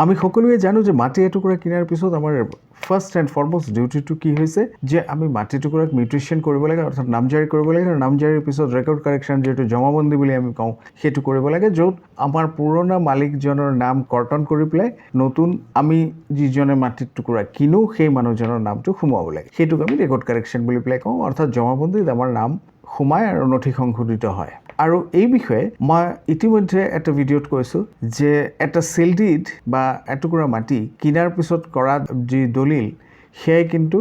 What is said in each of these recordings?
আমি সকলোৱে জানো যে মাটি এটুকুৰা কিনাৰ পিছত আমাৰ ফাৰ্ষ্ট এণ্ড ফৰমষ্ট ডিউটিটো কি হৈছে যে আমি মাটি টুকুৰাক মিউটেশ্যন কৰিব লাগে, অৰ্থাৎ নামজাৰি কৰিব লাগে আৰু নামজাৰিৰ পিছত ৰেকৰ্ড কাৰেকশ্যন, যিটো জমাবন্দী বুলি আমি কওঁ, সেইটো কৰিব লাগে, য'ত আমাৰ পুৰণা মালিকজনৰ নাম কৰ্তন কৰি পেলাই নতুন আমি যিজনে মাটিৰ টুকুৰা কিনো, সেই মানুহজনৰ নামটো সোমোৱাব লাগে। সেইটোক আমি ৰেকৰ্ড কাৰেকশ্যন বুলি পেলাই কওঁ, অৰ্থাৎ জমাবন্দীত আমাৰ নাম সোমায় আৰু নথি সংশোধিত হয়। আৰু এই বিষয়ে মই ইতিমধ্যে এটা ভিডিঅ'ত কৈছোঁ যে এটা চেল did বা এটুকুৰা মাটি কিনাৰ পিছত কৰা যি দলিল, সেয়াই কিন্তু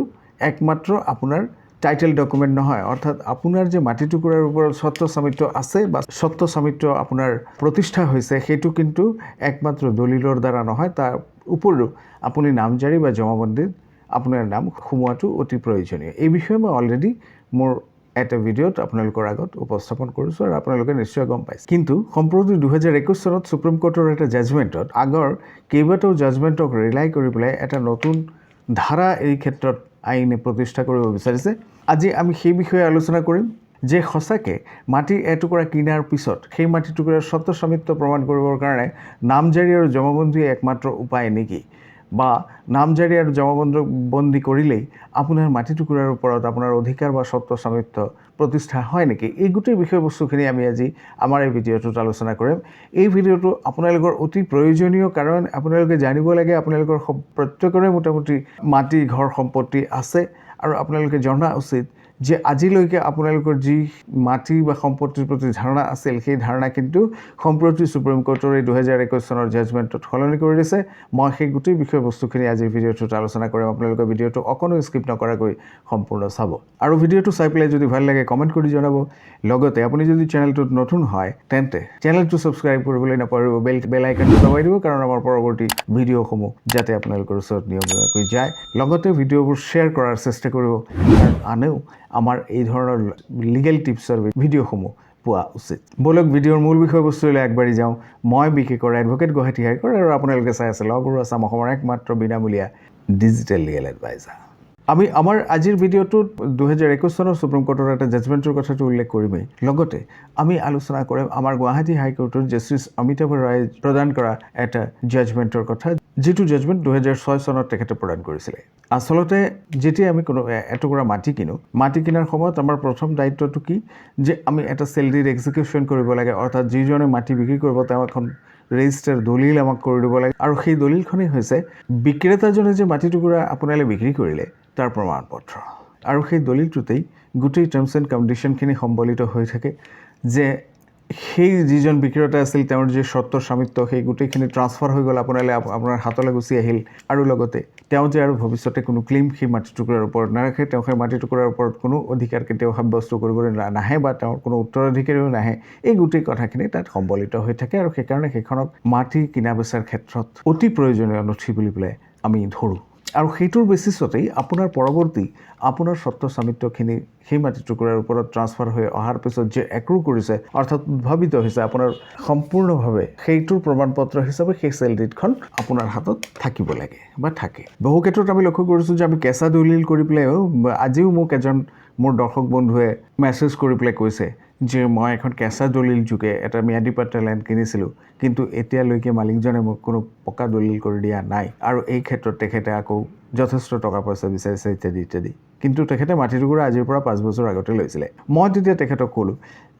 একমাত্ৰ আপোনাৰ টাইটেল ডকুমেণ্ট নহয়। অৰ্থাৎ আপোনাৰ যে মাটি টুকুৰাৰ ওপৰত স্বত্ব স্বামিত্ব আছে বা স্বত্ব স্বামিত্ব আপোনাৰ প্ৰতিষ্ঠা হৈছে, সেইটো কিন্তু একমাত্ৰ দলিলৰ দ্বাৰা নহয়। তাৰ উপৰিও আপুনি নামজাৰি বা জমাবন্দীত আপোনাৰ নাম সোমোৱাটো অতি প্ৰয়োজনীয়। এই বিষয়ে মই অলৰেডি মোৰ এটা ভিডিঅ'ত আপোনালোকৰ আগত উপস্থাপন কৰিছোঁ আৰু আপোনালোকে নিশ্চয় গম পাইছে। কিন্তু সম্প্ৰতি 2021 চনত ছুপ্ৰিম কোৰ্টৰ এটা জাজমেণ্টত আগৰ কেইবাটাও জাজমেণ্টক ৰিলাই কৰি পেলাই এটা নতুন ধাৰা এই ক্ষেত্ৰত আইনে প্ৰতিষ্ঠা কৰিব বিচাৰিছে। আজি আমি সেই বিষয়ে আলোচনা কৰিম যে সঁচাকৈ মাটি এটুকুৰা কিনাৰ পিছত সেই মাটি টুকুৰাৰ স্বত্ব স্বামিত্ব প্ৰমাণ কৰিবৰ কাৰণে নামজাৰি আৰু জমাবন্দী একমাত্ৰ উপায় নেকি, বা নামজাৰি আৰু জমাবন্দী কৰিলেই আপোনাৰ মাটি টুকুৰাৰ ওপৰত আপোনাৰ অধিকাৰ বা স্বত্ব স্বামিত্ব প্ৰতিষ্ঠা হয় নেকি? এই গোটেই বিষয়বস্তুখিনি আমি আজি আমাৰ এই ভিডিঅ'টোত আলোচনা কৰিম। এই ভিডিঅ'টো আপোনালোকৰ অতি প্ৰয়োজনীয়, কাৰণ আপোনালোকে জানিব লাগে, আপোনালোকৰ প্ৰত্যেকৰে মোটামুটি মাটি, ঘৰ, সম্পত্তি আছে আৰু আপোনালোকে জনা উচিত যে আজিলৈকে আপোনালোকৰ যি মাটি বা সম্পত্তিৰ প্ৰতি ধাৰণা আছিল, সেই ধাৰণা কিন্তু সম্প্ৰতি ছুপ্ৰিম কোৰ্টৰ এই 2021 চনৰ জাজমেণ্টত সলনি কৰি দিছে। মই সেই গোটেই বিষয়বস্তুখিনি আজিৰ ভিডিঅ'টোত আলোচনা কৰিম। আপোনালোকে ভিডিঅ'টো অকণো স্কিপ নকৰাকৈ সম্পূৰ্ণ চাব আৰু ভিডিঅ'টো চাই পেলাই যদি ভাল লাগে, কমেণ্ট কৰি জনাব। লগতে আপুনি যদি চেনেলটোত নতুন হয়, তেন্তে চেনেলটো ছাবস্ক্ৰাইব কৰিবলৈ নাপাহৰিব। বেল আইকনটো দবাই দিব, কাৰণ আমাৰ পৰৱৰ্তী ভিডিঅ'সমূহ যাতে আপোনালোকৰ ওচৰত নিয়মীয়াকৈ যায়। লগতে ভিডিঅ'বোৰ শ্বেয়াৰ কৰাৰ চেষ্টা কৰিব, কাৰণ আনেও আমাৰ এই ধৰণৰ লিগেল টিপছৰ ভিডিঅ'সমূহ পোৱা উচিত। ব'লক, ভিডিঅ'ৰ মূল বিষয়বস্তুলৈ আগবাঢ়ি যাওঁ। মই বি কে কৰ, এডভকেট, গুৱাহাটী হাইকোৰ্ট আৰু আপোনালোকে চাই আছে ল গুৰু আছাম, অসমৰ একমাত্ৰ বিনামূলীয়া ডিজিটেল লিগেল এডভাইজাৰ। আমি আমাৰ আজিৰ ভিডিঅ'টোত 2021 চনৰ ছুপ্ৰিম কোৰ্টৰ এটা জাজমেণ্টৰ কথাটো উল্লেখ কৰিমেই, লগতে আমি আলোচনা কৰিম আমাৰ গুৱাহাটী হাইকোৰ্টৰ জাষ্টিছ অমিতাভ ৰায়ে প্ৰদান কৰা এটা জাজমেণ্টৰ কথা, যিটো জাজমেণ্ট 2006 চনত তেখেতে প্ৰদান কৰিছিলে। আচলতে যেতিয়া আমি কোনো এটুকুৰা মাটি কিনো, মাটি কিনাৰ সময়ত আমাৰ প্ৰথম দায়িত্বটো কি যে আমি এটা চেল did execution কৰিব লাগে, অৰ্থাৎ যিজনে মাটি বিক্ৰী কৰিব, তেওঁ এখন ৰেজিষ্টাৰ দলিল আমাক কৰি দিব লাগে আৰু সেই দলিলখনেই হৈছে বিক্ৰেতাজনে যে মাটি টুকুৰা আপোনালৈ বিক্ৰী কৰিলে, তাৰ প্ৰমাণপত্ৰ। আৰু সেই দলিলটোতেই গোটেই টাৰ্মছ এণ্ড কণ্ডিশ্যনখিনি সম্বলিত হৈ থাকে যে সেই যিজন বিক্ৰেতা আছিল, তেওঁৰ যি স্বত্ব স্বামিত্ব, সেই গোটেইখিনি ট্ৰান্সফাৰ হৈ গ'ল আপোনালৈ, আপোনাৰ হাতলৈ গুচি আহিল আৰু লগতে তেওঁ যে আৰু ভৱিষ্যতে কোনো ক্লেইম সেই মাটি টুকুৰাৰ ওপৰত নাৰাখে, তেওঁ সেই মাটি টুকুৰাৰ ওপৰত কোনো অধিকাৰ কেতিয়াও সাব্যস্ত কৰিবলৈ নাহে বা তেওঁৰ কোনো উত্তৰাধিকাৰীও নাহে, এই গোটেই কথাখিনি তাত সম্বলিত হৈ থাকে। আৰু সেইকাৰণে সেইখনক মাটি কিনা বেচাৰ ক্ষেত্ৰত অতি প্ৰয়োজনীয় নথি বুলি পেলাই আমি ধৰোঁ। আৰু সেইটোৰ বেচিছতেই আপোনাৰ পৰৱৰ্তী আপোনাৰ স্বত্ব স্বামিত্বখিনি সেই মাটি টুকুৰাৰ ওপৰত ট্ৰান্সফাৰ হৈ অহাৰ পিছত যে এক্ৰু কৰিছে, অৰ্থাৎ উদ্ভাৱিত হৈছে আপোনাৰ সম্পূৰ্ণভাৱে, সেইটোৰ প্ৰমাণপত্ৰ হিচাপে সেই চেল ডিডখন আপোনাৰ হাতত থাকিব লাগে বা থাকে। বহু ক্ষেত্ৰত আমি লক্ষ্য কৰিছোঁ যে আমি কেঁচা দলিল কৰি পেলাইও, আজিও মোক এজন মোৰ দৰ্শক বন্ধুৱে মেছেজ কৰি পেলাই কৈছে যে মই এখন কেঁচা দলিল যোগে এটা ম্যাদী পাট্টা লেণ্ড কিনিছিলোঁ, কিন্তু এতিয়ালৈকে মালিকজনে মোক কোনো পকা দলিল কৰি দিয়া নাই আৰু এই ক্ষেত্ৰত তেখেতে আকৌ যথেষ্ট টকা পইচা বিচাৰিছে, ইত্যাদি ইত্যাদি। কিন্তু তেখেতে মাটি টুকুৰা আজিৰ পৰা 5 বছৰ আগতে লৈছিলে। মই তেতিয়া তেখেতক ক'লোঁ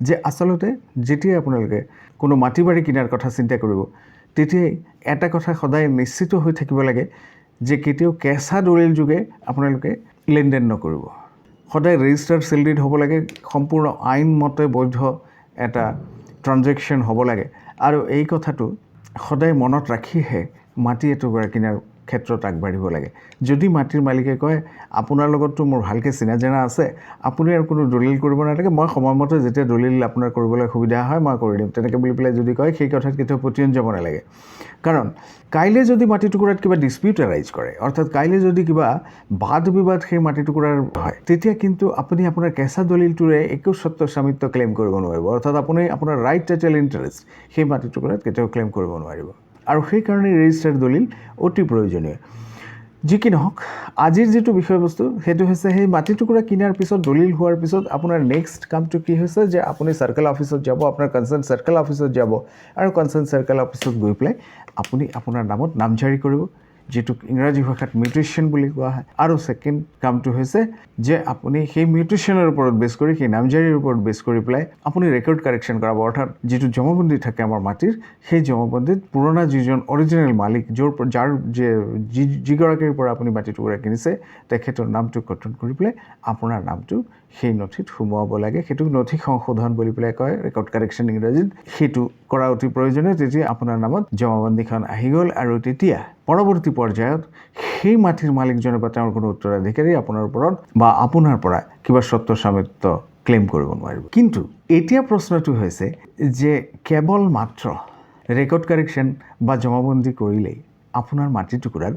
যে আচলতে যেতিয়াই আপোনালোকে কোনো মাটি বাৰী কিনাৰ কথা চিন্তা কৰিব, তেতিয়াই এটা কথা সদায় নিশ্চিত হৈ থাকিব লাগে যে কেতিয়াও কেঁচা দলিল যোগে আপোনালোকে লেনদেন নকৰিব। সদায় ৰেজিষ্টাৰ্ড চেল did হ'ব লাগে, সম্পূৰ্ণ আইনমতে বৈধ এটা ট্ৰানজেকশ্যন হ'ব লাগে আৰু এই কথাটো সদায় মনত ৰাখিহে মাটি এটুকুৰা কিনাৰ ক্ষেত্ৰত আগবাঢ়িব লাগে। যদি মাটিৰ মালিকে কয়, আপোনাৰ লগততো মোৰ ভালকৈ চিনা জনা আছে, আপুনি আৰু কোনো দলিল কৰিব নালাগে, মই সময়মতে যেতিয়া দলিল আপোনাৰ কৰিবলৈ সুবিধা হয়, মই কৰি দিম, তেনেকৈ বুলি পেলাই যদি কয়, সেই কথাত কেতিয়াও পতিয়ন যাব নালাগে। কাৰণ কাইলৈ যদি মাটি টুকুৰাত কিবা ডিছপিউট এৰাইজ কৰে, অৰ্থাৎ কাইলৈ যদি কিবা বাদ বিবাদ সেই মাটি টুকুৰাৰ হয়, তেতিয়া কিন্তু আপুনি আপোনাৰ কেঁচা দলিলটোৰে একো স্বত্ব স্বামিত্ব ক্লেইম কৰিব নোৱাৰিব। অৰ্থাৎ আপুনি আপোনাৰ ৰাইট টাইটেল ইণ্টাৰেষ্ট সেই মাটি টুকুৰাত কেতিয়াও ক্লেইম কৰিব নোৱাৰিব আৰু সেইকাৰণে ৰেজিষ্টাৰ্ড দলিল অতি প্ৰয়োজনীয়। যি কি নহওক, আজিৰ যিটো বিষয়বস্তু সেইটো হৈছে সেই মাটি টুকুৰা কিনাৰ পিছত, দলিল হোৱাৰ পিছত আপোনাৰ নেক্সট কামটো কি হৈছে যে আপুনি চাৰ্কেল অফিচত যাব, আপোনাৰ কনচাৰ্ণ চাৰ্কেল অফিচত যাব আৰু কনচাৰ্ণ চাৰ্কেল অফিচত গৈ পেলাই আপুনি আপোনাৰ নামত নামজাৰি কৰিব, যিটোক ইংৰাজী ভাষাত মিউটেশ্যন বুলি কোৱা হয়। আৰু ছেকেণ্ড কামটো হৈছে যে আপুনি সেই মিউটেশ্যনৰ ওপৰত বেছ কৰি, সেই নামজাৰিৰ ওপৰত বেছ কৰি পেলাই আপুনি ৰেকৰ্ড কাৰেকশ্যন কৰাব। অৰ্থাৎ যিটো জমাবন্দী থাকে আমাৰ মাটিৰ, সেই জমাবন্দীত পুৰণা যিজন অৰিজিনেল মালিক, য'ৰ যাৰ যে যি যিগৰাকীৰ পৰা আপুনি মাটি টুকুৰা কিনিছে, তেখেতৰ নামটো কৰ্তন কৰি পেলাই আপোনাৰ নামটো সেই নথিত সোমোৱাব লাগে। সেইটোক নথি সংশোধন বুলি পেলাই কয়, ৰেকৰ্ড কাৰেকশ্যন ইংৰাজীত। সেইটো কৰা অতি প্ৰয়োজনীয়। তেতিয়া আপোনাৰ নামত জমাবন্দীখন আহি গ'ল আৰু তেতিয়া পৰৱৰ্তী পৰ্যায়ত সেই মাটিৰ মালিকজনে বা তেওঁৰ কোনো উত্তৰাধিকাৰী আপোনাৰ ওপৰত বা আপোনাৰ পৰা কিবা স্বত্ব স্বামিত্ব ক্লেইম কৰিব নোৱাৰিব। কিন্তু এতিয়া প্ৰশ্নটো হৈছে যে কেৱল মাত্ৰ ৰেকৰ্ড কাৰেকশ্যন বা জমাবন্দী কৰিলেই আপোনাৰ মাটি টুকুৰাৰ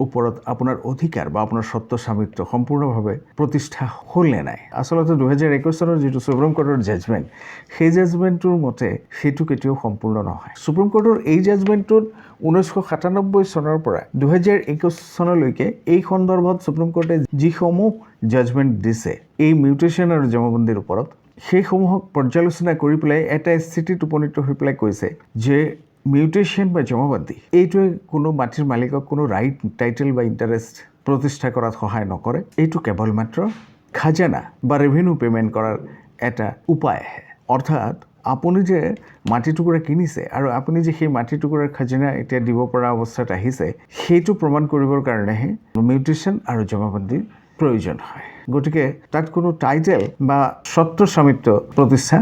ওপৰত আপোনাৰ অধিকাৰ বা আপোনাৰ স্বত্ব স্বামিত্ব সম্পূৰ্ণভাৱে প্ৰতিষ্ঠা হ'ল নে নাই? আচলতে 2021 চনৰ যিটো ছুপ্ৰিম কোৰ্টৰ জাজমেণ্ট, সেই জাজমেণ্টটোৰ মতে সেইটো কেতিয়াও সম্পূৰ্ণ নহয়। ছুপ্ৰিম কোৰ্টৰ এই জাজমেণ্টটোত 1997 চনৰ পৰা 2021 চনলৈকে এই সন্দৰ্ভত ছুপ্ৰিম কোৰ্টে যিসমূহ জাজমেণ্ট দিছে এই মিউটেশ্যন আৰু জমাবন্দীৰ ওপৰত, সেইসমূহক পৰ্যালোচনা কৰি পেলাই এটা স্থিতিত উপনীত হৈ পেলাই কৈছে যে মিউটেশ্যন বা জমাবন্দী এইটোৱে কোনো মাটিৰ মালিকক কোনো ৰাইট, টাইটেল বা ইণ্টাৰেষ্ট প্ৰতিষ্ঠা কৰাত সহায় নকৰে। এইটো কেৱল মাত্ৰ খাজানা বা ৰেভিনিউ পে'মেণ্ট কৰাৰ এটা উপায়হে। অৰ্থাৎ আপুনি যে মাটি টুকুৰা কিনিছে আৰু আপুনি যে সেই মাটি টুকুৰাৰ খাজানা এতিয়া দিব পৰা অৱস্থাত আহিছে, সেইটো প্ৰমাণ কৰিবৰ কাৰণেহে মিউটেশ্যন আৰু জমাবন্দীৰ প্ৰয়োজন হয়। গতিকে তাত কোনো টাইটেল বা স্বত্ব স্বামিত্ব প্ৰতিষ্ঠা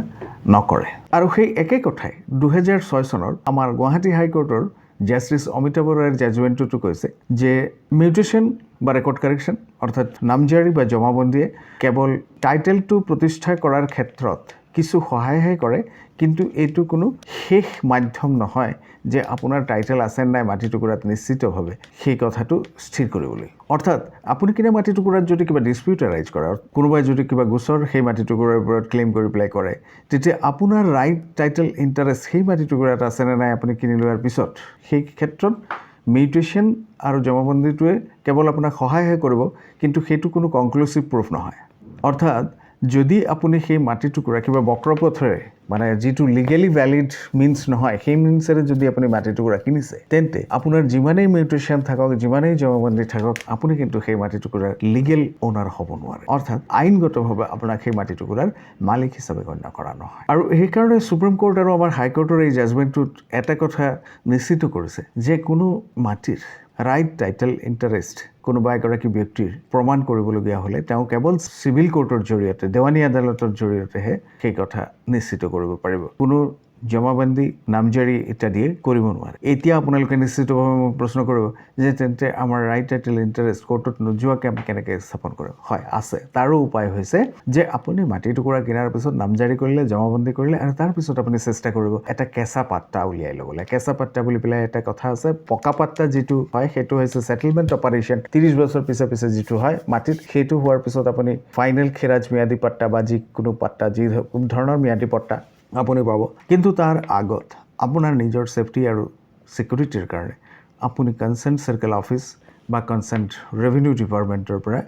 নকৰে। আৰু সেই একে কথাই 2006 চনৰ আমাৰ গুৱাহাটী হাইকোৰ্টৰ জাষ্টিছ অমিতাভ ৰায়ৰ জাজমেণ্টটোতো কৈছে যে মিউটেশ্যন বা ৰেকৰ্ড কাৰেকশ্যন, অৰ্থাৎ নামজাৰি বা জমাবন্দীয়ে কেৱল টাইটেলটো প্ৰতিষ্ঠা কৰাৰ ক্ষেত্ৰত কিছু সহায়হে কৰে, কিন্তু এইটো কোনো শেষ মাধ্যম নহয় যে আপোনাৰ টাইটেল আছে নাই মাটি টুকুৰাত নিশ্চিতভাৱে সেই কথাটো স্থিৰ কৰিবলৈ। অৰ্থাৎ আপুনি কিনা মাটি টুকুৰাত যদি কিবা ডিছপিউট এৰাইজ কৰে, কোনোবাই যদি কিবা গোচৰ সেই মাটি টুকুৰাৰ ওপৰত ক্লেইম কৰি পেলাই কৰে, তেতিয়া আপোনাৰ ৰাইট, টাইটেল, ইণ্টাৰেষ্ট সেই মাটি টুকুৰাত আছে নে নাই আপুনি কিনি লোৱাৰ পিছত, সেই ক্ষেত্ৰত মিউটেশ্যন আৰু জমাবন্দীটোৱে কেৱল আপোনাক সহায়হে কৰিব, কিন্তু সেইটো কোনো কনক্লুচিভ প্ৰুফ নহয়। অৰ্থাৎ যদি আপুনি সেই মাটি টুকুৰা কিবা বক্ৰপথেৰে, মানে যিটো লিগেলি ভেলিড মিনছ নহয়, সেই মিনছেৰে যদি আপুনি মাটি টুকুৰা কিনিছে, তেন্তে আপোনাৰ যিমানেই মিউটেশ্যন থাকক, যিমানেই জমাবন্দী থাকক, আপুনি কিন্তু সেই মাটি টুকুৰাৰ লিগেল অ'নাৰ হ'ব নোৱাৰে। অৰ্থাৎ আইনগতভাৱে আপোনাক সেই মাটি টুকুৰাৰ মালিক হিচাপে গণ্য কৰা নহয়। আৰু সেইকাৰণে ছুপ্ৰিম কোৰ্ট আৰু আমাৰ হাইকোৰ্টৰ এই জাজমেণ্টটোত এটা কথা নিশ্চিত কৰিছে যে কোনো মাটিৰ ৰাইট, টাইটেল, ইণ্টাৰেষ্ট কোনোবা এগৰাকী ব্যক্তিৰ প্ৰমাণ কৰিবলগীয়া হ'লে তেওঁ কেৱল চিভিল কোৰ্টৰ জৰিয়তে, দেৱানী আদালতৰ জৰিয়তেহে সেই কথা নিশ্চিত কৰিব পাৰিব। কোনো জমাবন্দী, নামজাৰি ইত্যাদিয়ে কৰিব নোৱাৰে। এতিয়া আপোনালোকে নিশ্চিতভাৱে মোক প্ৰশ্ন কৰিব যে তেন্তে আমাৰ ৰাইট, টাইটেল, ইণ্টাৰেষ্ট কোৰ্টত নোযোৱাকৈ আমি কেনেকৈ স্থাপন কৰিম? হয়, আছে। তাৰো উপায় হৈছে যে আপুনি মাটি টুকুৰা কিনাৰ পিছত নামজাৰি কৰিলে, জমাবন্দী কৰিলে আৰু তাৰপিছত আপুনি চেষ্টা কৰিব এটা কেঁচা পাট্টা উলিয়াই ল'বলৈ। কেঁচা পাট্টা বুলি পেলাই এটা কথা আছে। পকা পাট্টা যিটো হয়, সেইটো হৈছে ছেটেলমেণ্ট অপাৰেশ্যন, 30 বছৰ পিছে পিছে যিটো হয় মাটিত। সেইটো হোৱাৰ পিছত আপুনি ফাইনেল খেৰাজ ম্যাদী পাট্টা বা যিকোনো পাট্টা, যি ধৰণৰ ম্যাদী পট্টা আপুনি পাব। কিন্তু তাৰ আগত আপোনাৰ নিজৰ ছেফটি আৰু ছিকিউৰিটিৰ কাৰণে আপুনি কনচাৰ্ণ চাৰ্কেল অফিচ বা কনচাৰ্ণ ৰেভিনিউ ডিপাৰ্টমেণ্টৰ পৰা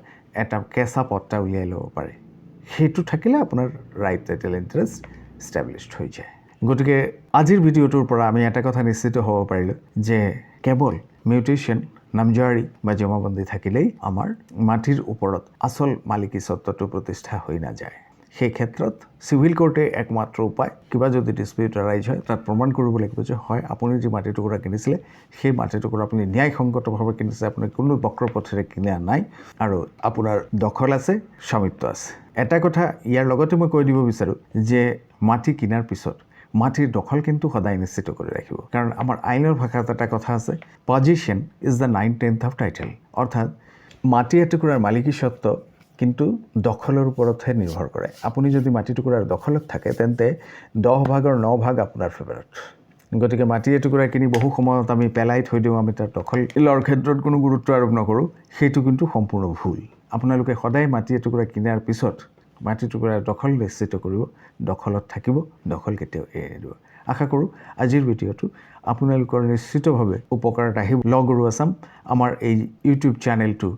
এটা কেঁচা পট্টা উলিয়াই ল'ব পাৰে। সেইটো থাকিলে আপোনাৰ ৰাইট, টাইটেল, ইণ্টাৰেষ্ট ষ্টেব্লিছড হৈ যায়। গতিকে আজিৰ ভিডিঅ'টোৰ পৰা আমি এটা কথা নিশ্চিত হ'ব পাৰিলোঁ যে কেৱল মিউটেশ্যন, নামজাৰি বা জমাবন্দী থাকিলেই আমাৰ মাটিৰ ওপৰত আচল মালিকী স্বত্বটো প্ৰতিষ্ঠা হৈ নাযায়। সেই ক্ষেত্ৰত চিভিল কোৰ্টে একমাত্ৰ উপায়। কিবা যদি ডিছপিউট এৰাইজ হয়, তাত প্ৰমাণ কৰিব লাগিব যে হয়, আপুনি যি মাটি টুকুৰা কিনিছিলে, সেই মাটি টুকুৰা আপুনি ন্যায়সংগতভাৱে কিনিছে, আপুনি কোনো বক্ৰ পথেৰে কিনা নাই আৰু আপোনাৰ দখল আছে, স্বামিত্ব আছে। এটা কথা ইয়াৰ লগতে মই কৈ দিব বিচাৰোঁ যে মাটি কিনাৰ পিছত মাটিৰ দখল কিন্তু সদায় নিশ্চিত কৰি ৰাখিব। কাৰণ আমাৰ আইনৰ ভাষাত এটা কথা আছে, "Possession is the nine tenth of title"। অৰ্থাৎ মাটি এটুকুৰাৰ মালিকী স্বত্ব কিন্তু দখলৰ ওপৰতহে নিৰ্ভৰ কৰে। আপুনি যদি মাটি টুকুৰাৰ দখলত থাকে, তেন্তে 10 ভাগৰ ন ভাগ আপোনাৰ ফেভাৰত। গতিকে মাটি এটুকুৰা কিনি বহু সময়ত আমি পেলাই থৈ দিওঁ, আমি তাৰ দখল লোৱাৰ ক্ষেত্ৰত কোনো গুৰুত্ব আৰোপ নকৰোঁ। সেইটো কিন্তু সম্পূৰ্ণ ভুল। আপোনালোকে সদায় মাটি এটুকুৰা কিনাৰ পিছত মাটি টুকুৰাৰ দখল নিশ্চিত কৰিব, দখলত থাকিব, দখল কেতিয়াও এৰি নিদিব। আশা কৰোঁ আজিৰ ভিডিঅ'টো আপোনালোকৰ নিশ্চিতভাৱে উপকাৰত আহিব। ল গুৰু আছাম আমাৰ এই ইউটিউব চেনেলটো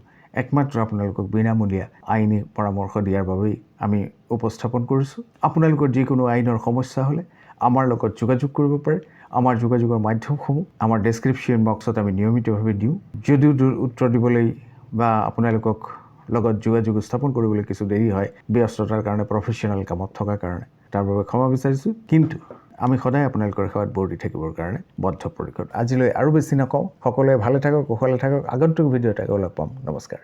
একমাত্ৰ আপোনালোকক বিনামূলীয়া আইনী পৰামৰ্শ দিয়াৰ বাবেই আমি উপস্থাপন কৰিছোঁ। আপোনালোকৰ যিকোনো আইনৰ সমস্যা হ'লে আমাৰ লগত যোগাযোগ কৰিব পাৰে। আমাৰ যোগাযোগৰ মাধ্যমসমূহ আমাৰ ডেছক্ৰিপশ্যন বক্সত আমি নিয়মিতভাৱে দিওঁ যদিও উত্তৰ দিবলৈ বা আপোনালোকক লগত যোগাযোগ স্থাপন কৰিবলৈ কিছু দেৰি হয়, ব্যস্ততাৰ কাৰণে, প্ৰফেশ্যনেল কামত থকাৰ কাৰণে, তাৰ বাবে ক্ষমা বিচাৰিছোঁ। কিন্তু আমি সদায় আপোনালোকৰ সেৱাত বৰ্তি থাকিবৰ কাৰণে বদ্ধপৰিকৰ। আজিলৈ আৰু বেছি নকওঁ। সকলোৱে ভালে থাকক, কুশলে থাকক। আগন্তুক ভিডিঅ'ত আকৌ লগ পাম। নমস্কাৰ।